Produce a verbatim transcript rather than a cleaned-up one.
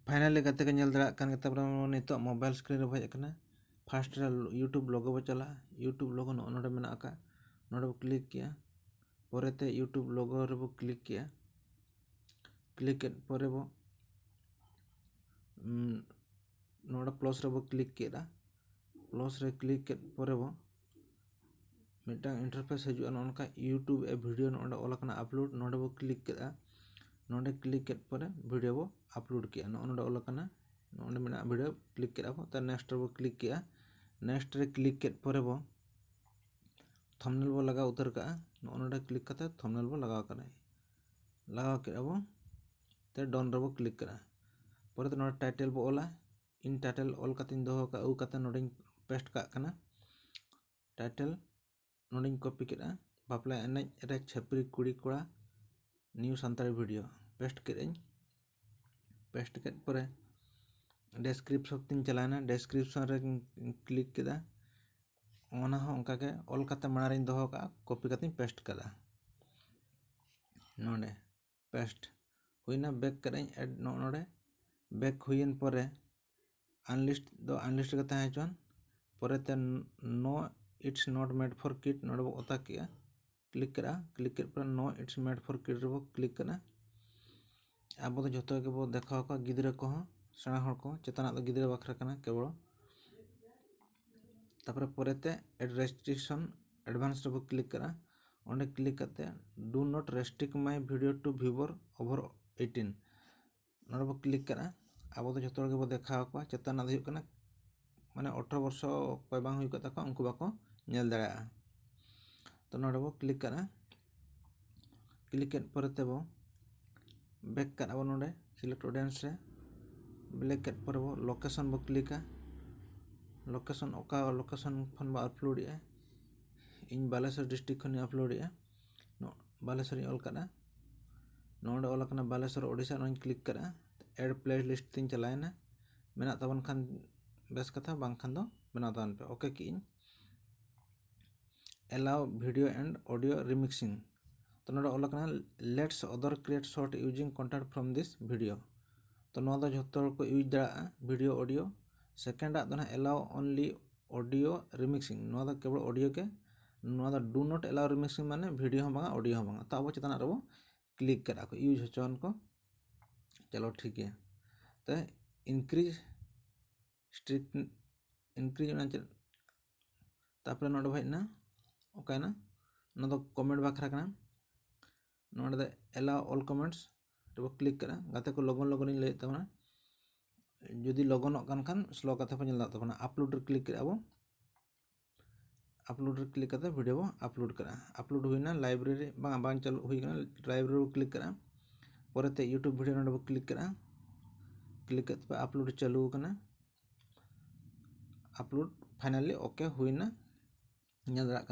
Finally ᱜᱟᱛᱮ ᱠᱚ ᱧᱮᱞ ᱫᱟᱲᱮᱭᱟᱜ ᱠᱟᱱ ᱜᱮ, ᱛᱟᱨᱯᱚᱨᱮ ᱱᱤᱛᱚᱜ ᱢᱳᱵᱟᱭᱤᱞ ᱥᱠᱨᱤᱱ ᱨᱮᱵᱚ ᱦᱮᱡ ᱟᱠᱟᱱᱟ᱾ ᱯᱷᱟᱥᱴ ᱨᱮ YouTube ᱞᱳᱜᱳ ᱵᱚ ᱪᱟᱞᱟᱜᱼᱟ᱾ YouTube ᱞᱳᱜᱳ ᱱᱚᱜᱼᱚ ᱱᱚᱰᱮ ᱢᱮᱱᱟᱜ ᱟᱠᱟᱫ, ᱱᱚᱰᱮ ᱵᱚ ᱠᱞᱤᱠ ᱠᱮᱜᱼᱟ᱾ ᱯᱚᱨᱮᱛᱮ YouTube ᱞᱳᱜᱳ ᱨᱮᱵᱚ ᱠᱞᱤᱠ ᱠᱮᱜᱼᱟ᱾ ᱠᱞᱤᱠ ᱠᱮᱫ ᱯᱚᱨᱮ ᱵᱚ ᱱᱚᱰᱮ ᱯᱞᱟᱥ ᱨᱮᱵᱚ ᱠᱞᱤᱠ ᱠᱮᱫᱟ᱾ ᱯᱞᱟᱥ ᱨᱮ ᱠᱞᱤᱠ ᱠᱮᱫ ᱯᱚᱨᱮ ᱵᱚ ᱢᱤᱫᱴᱟᱝ ᱤᱱᱴᱟᱨᱯᱷᱮᱥ ᱦᱤᱡᱩᱜᱼᱟ᱾ ᱱᱚᱜᱼᱚ ᱱᱚᱝᱠᱟ YouTube ᱮ ᱵᱷᱤᱰᱤᱭᱳ ᱱᱚᱜᱼᱚ ᱱᱚᱰᱮ ᱚᱞ ᱟᱠᱟᱱᱟ ᱟᱯᱞᱳᱰ, ᱱᱚᱰᱮ ᱵᱚ ᱠᱞᱤᱠ ᱠᱮᱫᱟ᱾ ᱱᱚᱰᱮ ᱠᱞᱤᱠ ᱠᱮᱫ ᱯᱚᱨᱮ ᱵᱷᱤᱰᱤᱭᱳ ᱵᱚ ᱟᱯᱞᱳᱰ ᱠᱮᱜᱼᱟ᱾ ᱱᱚᱜᱼᱚ ᱱᱚᱰᱮ ᱚᱞ ᱟᱠᱟᱱᱟ, ᱱᱚᱜᱼᱚ ᱱᱚᱰᱮ ᱢᱮᱱᱟᱜᱼᱟ ᱵᱷᱤᱰᱤᱭᱳ, ᱠᱞᱤᱠ ᱠᱮᱫᱟ ᱵᱚ᱾ ᱛᱚ ᱱᱮᱠᱥᱴ ᱨᱮᱵᱚ ᱠᱞᱤᱠ ᱠᱮᱜᱼᱟ᱾ ᱱᱮᱠᱥᱴ ᱨᱮ ᱠᱞᱤᱠ ᱠᱮᱫ ᱯᱚᱨᱮ ᱵᱚ ᱛᱷᱟᱢᱵᱱᱮᱞ ᱵᱚ ᱞᱟᱜᱟᱣ ᱩᱛᱟᱹᱨ ᱠᱟᱜᱼᱟ᱾ ᱱᱚᱜᱼᱚ ᱱᱚᱰᱮ ᱠᱞᱤᱠ ᱠᱟᱛᱮ ᱛᱷᱟᱢᱵᱱᱮᱞ ᱵᱚ ᱞᱟᱜᱟᱣ ᱠᱟᱫᱟ, ᱞᱟᱜᱟᱣ ᱠᱮᱫᱟ ᱵᱚ᱾ ᱛᱮ ᱰᱚᱱ ᱨᱮᱵᱚ ᱠᱞᱤᱠ ᱠᱟᱜᱼᱟ᱾ ᱯᱚᱨᱮ ᱛᱮ ᱱᱚᱰᱮ ᱴᱟᱭᱴᱮᱞ ᱵᱚ ᱚᱞᱟ᱾ ᱤᱧ ᱴᱟᱭᱴᱮᱞ ᱚᱞ ᱠᱟᱛᱮᱧ ᱫᱚᱦᱚ ᱠᱟᱜᱼᱟ, ᱟᱹᱜᱩ ᱠᱟᱛᱮ ᱱᱚᱰᱮᱧ ᱯᱮᱥᱴ ᱠᱟᱜ ᱠᱟᱱᱟ᱾ ᱴᱟᱭᱴᱮᱞ ᱱᱚᱰᱮᱧ ᱠᱚᱯᱤ ᱠᱮᱫᱼᱟ, ᱵᱟᱯᱞᱟ ᱮᱱᱮᱡ ᱨᱮ ᱪᱷᱟᱹᱯᱨᱤ ᱠᱩᱲᱤ ᱠᱚᱲᱟ ᱱᱤᱭᱩ ᱥᱟᱱᱛᱟᱲᱤ ᱵᱷᱤᱰᱤᱭᱳ᱾ ᱯᱮᱥᱴ ᱠᱮᱫᱟᱹᱧ᱾ ᱯᱮᱥᱴ ᱠᱮᱫ ᱯᱚᱨᱮ ᱰᱮᱥᱠᱨᱤᱯᱥᱚᱱ ᱛᱤᱧ ᱪᱟᱞᱟᱣᱮᱱᱟ, ᱰᱮᱥᱠᱨᱤᱯᱥᱚᱱ ᱨᱮᱧ ᱠᱞᱤᱠ ᱠᱮᱫᱟ᱾ ᱚᱱᱟ ᱦᱚᱸ ᱚᱱᱠᱟᱜᱮ ᱚᱞ ᱠᱟᱛᱮ ᱢᱟᱲᱟᱝ ᱨᱤᱧ ᱫᱚᱦᱚ ᱠᱟᱜᱼᱟ, ᱠᱚᱯᱤ ᱠᱟᱛᱮᱧ ᱯᱮᱥᱴ ᱠᱟᱫᱟ᱾ ᱱᱚᱰᱮ ᱯᱮᱥᱴ ᱦᱩᱭᱱᱟ᱾ ᱵᱮᱠ ᱠᱟᱜ ᱟᱹᱧ ᱮᱰ ᱱᱚᱜᱼᱚ ᱱᱚᱰᱮ᱾ ᱵᱮᱠ ᱦᱩᱭᱮᱱ ᱯᱚᱨᱮ ᱟᱱᱞᱤᱥᱴ ᱫᱚ ᱟᱱᱞᱤᱥᱴ ᱜᱮ ᱛᱟᱦᱮᱸ ᱦᱚᱪᱚᱣᱟᱱ᱾ ᱯᱚᱨᱮᱛᱮ no, it's not made for kid ᱱᱚᱰᱮ ᱵᱚ ᱚᱛᱟ ᱠᱮᱜᱼᱟ, ᱠᱞᱤᱠ ᱠᱮᱫᱼᱟ᱾ ᱠᱞᱤᱠ ᱠᱮᱫ ᱯᱚᱨᱮ no, it's made for kid ᱨᱮᱵᱚ ᱠᱞᱤᱠ ᱠᱮᱫᱼᱟ᱾ ᱟᱵᱚ ᱫᱚ ᱡᱷᱚᱛᱚ ᱜᱮᱵᱚ ᱫᱮᱠᱷᱟᱣ ᱠᱚᱣᱟ, ᱜᱤᱫᱽᱨᱟᱹ ᱠᱚᱦᱚᱸ, ᱥᱮᱬᱟ ᱦᱚᱲ ᱠᱚ᱾ ᱪᱮᱛᱟᱱᱟᱜ ᱫᱚ ᱜᱤᱫᱽᱨᱟᱹ ᱵᱟᱠᱷᱨᱟ ᱠᱟᱱᱟ ᱠᱮᱵᱚᱞ᱾ ᱛᱟᱨᱯᱚᱨᱮ ᱯᱚᱨᱮᱛᱮ ᱨᱮᱥᱴᱨᱤᱠᱥᱚᱱ ᱮᱰᱵᱷᱟᱱᱥ ᱨᱮᱵᱚ ᱠᱞᱤᱠ ᱠᱮᱫᱼᱟ᱾ ᱚᱸᱰᱮ ᱠᱞᱤᱠ ᱠᱟᱛᱮ do not restrict my video to viewer over eighteen ᱱᱚᱰᱮ ᱵᱚ ᱠᱞᱤᱠ ᱠᱟᱜᱼᱟ᱾ ᱟᱵᱚ ᱫᱚ ᱡᱷᱚᱛᱚ ᱦᱚᱲ ᱜᱮᱵᱚ ᱫᱮᱠᱷᱟᱣ ᱟᱠᱚᱣᱟ᱾ ᱪᱮᱛᱟᱱ ᱨᱮᱱᱟᱜ ᱫᱚ ᱦᱩᱭᱩᱜ ᱠᱟᱱᱟ ᱢᱟᱱᱮ ᱟᱴᱷᱨᱚ ᱵᱚᱨᱥᱚ ᱚᱠᱚᱭ ᱵᱟᱝ ᱦᱩᱭ ᱠᱚᱜ ᱛᱟᱠᱚᱣᱟ ᱩᱱᱠᱩ ᱵᱟᱠᱚ ᱧᱮᱞ ᱫᱟᱲᱮᱭᱟᱜᱼᱟ᱾ ᱛᱚ ᱱᱚᱰᱮ ᱵᱚ ᱠᱞᱤᱠ ᱠᱟᱜᱼᱟ᱾ ᱠᱞᱤᱠ ᱠᱮᱫ ᱯᱚᱨᱮ ᱛᱮᱵᱚ ᱵᱮᱠ ᱠᱟᱜ ᱟᱵᱚ ᱱᱚᱰᱮ select audience ᱨᱮ᱾ ᱵᱮᱠ ᱠᱮᱫ ᱯᱚᱨᱮ ᱵᱚ ᱞᱳᱠᱮᱥᱚᱱ ᱵᱚ ᱠᱞᱤᱠᱟ᱾ ᱞᱳᱠᱮᱥᱚᱱ ᱚᱠᱟ ᱞᱳᱠᱮᱥᱚᱱ ᱠᱷᱚᱱ ᱵᱚ ᱟᱯᱞᱳᱰᱮᱜᱼᱟ, ᱤᱧ ᱵᱟᱞᱮᱥᱚᱨ ᱰᱤᱥᱴᱨᱤᱠᱴ ᱠᱷᱚᱱᱤᱧ ᱟᱯᱞᱳᱰᱮᱜᱼᱟ᱾ ᱱᱚ-, ᱵᱟᱞᱮᱥᱚᱨᱤᱧ ᱚᱞ ᱠᱟᱜᱼᱟ᱾ ᱱᱚᱰᱮ ᱚᱞ ᱟᱠᱟᱱᱟ ᱵᱟᱞᱮᱥᱚᱨ ᱳᱰᱤᱥᱟ, ᱱᱚᱣᱟᱧ ᱠᱞᱤᱠ ᱠᱟᱜᱼᱟ᱾ ᱮᱰ ᱯᱞᱮ ᱞᱤᱥᱴ ᱛᱤᱧ ᱪᱟᱞᱟᱣᱮᱱᱟ᱾ ᱢᱮᱱᱟᱜ ᱛᱟᱵᱚᱱ ᱠᱷᱟᱱ ᱵᱮᱥ ᱠᱟᱛᱷᱟ, ᱵᱟᱝᱠᱷᱟᱱ ᱫᱚ ᱵᱮᱱᱟᱣ ᱛᱟᱵᱚᱱ ᱯᱮ᱾ ᱳᱠᱮ ᱠᱮᱜ ᱟᱹᱧ᱾ Allow video and audio remixing᱾ ᱛᱚ ᱱᱚᱰᱮ ᱚᱞ ᱟᱠᱟᱱᱟ let's other create short using content from this video᱾ ᱛᱚ ᱱᱚᱣᱟ ᱫᱚ ᱡᱷᱚᱛᱚ ᱦᱚᱲ ᱠᱚ use ᱫᱟᱲᱮᱭᱟᱜᱼᱟ, video audio᱾ Second ᱟᱜ ᱫᱚ ᱱᱟᱦᱟᱜ allow only audio remixing, ᱱᱚᱣᱟ ᱫᱚ ᱠᱮᱵᱚᱞ audio ᱜᱮ, ᱱᱚᱣᱟ ᱫᱚ do not allow remixing ᱢᱟᱱᱮ video ᱦᱚᱸ ᱵᱟᱝᱟ, audio ᱦᱚᱸ ᱵᱟᱝᱟ᱾ ᱛᱚ ᱟᱵᱚ ᱪᱮᱛᱟᱱ ᱨᱮᱵᱚ click ᱠᱟᱜᱼᱟ, ᱠᱚ use ᱦᱚᱪᱚᱣᱟᱱ ᱠᱚ᱾ ᱪᱚᱞᱚ ᱴᱷᱤᱠ ᱜᱮᱭᱟ᱾ ᱛᱚ increase strict increase ᱚᱱᱟ ᱪᱮᱫ, ᱛᱟᱨᱯᱚᱨᱮ ᱱᱚᱰᱮ ᱦᱮᱡ ᱮᱱᱟ, ᱚᱠᱟᱭᱮᱱᱟ, ᱱᱚᱣᱟ ᱫᱚ comment ᱵᱟᱠᱷᱨᱟ ᱠᱟᱱᱟ᱾ ᱱᱚᱰᱮ ᱫᱚ allow all comments ᱨᱮᱵᱚ click ᱠᱟᱜᱼᱟ᱾ ᱜᱟᱛᱮ ᱠᱚ ᱞᱚᱜᱚᱱ ᱞᱚᱜᱚᱱᱤᱧ ᱞᱟᱹᱭᱮᱫ ᱛᱟᱵᱚᱱᱟ, ᱡᱩᱫᱤ ᱞᱚᱜᱚᱱᱚᱜ ᱠᱟᱱ ᱠᱷᱟᱱ slow ᱠᱟᱛᱮ ᱯᱮ ᱧᱮᱞ ᱫᱟᱲᱮᱭᱟᱜ ᱛᱟᱵᱚᱱᱟ᱾ Upload ᱨᱮ click ᱠᱮᱫᱼᱟ ᱵᱚ, upload ᱨᱮ click ᱠᱟᱛᱮ video ᱵᱚ upload ᱠᱟᱜᱼᱟ᱾ Upload ᱦᱩᱭᱱᱟ, library ᱵᱟᱝ, ᱵᱟᱝ ᱪᱟᱹᱞᱩ ᱦᱩᱭ ᱠᱟᱱᱟ, library ᱵᱚ click ᱠᱟᱜᱼᱟ᱾ ᱯᱚᱨᱮᱛᱮ YouTube video ᱱᱚᱰᱮ ᱵᱚ click ᱠᱟᱜᱼᱟ, click ᱠᱟᱛᱮ upload ᱪᱟᱹᱞᱩ ᱟᱠᱟᱱᱟ, upload finally okay ᱦᱩᱭᱱᱟ, ᱧᱮᱞ ᱫᱟᱲᱮᱭᱟᱜ ᱠᱟᱱᱟ᱾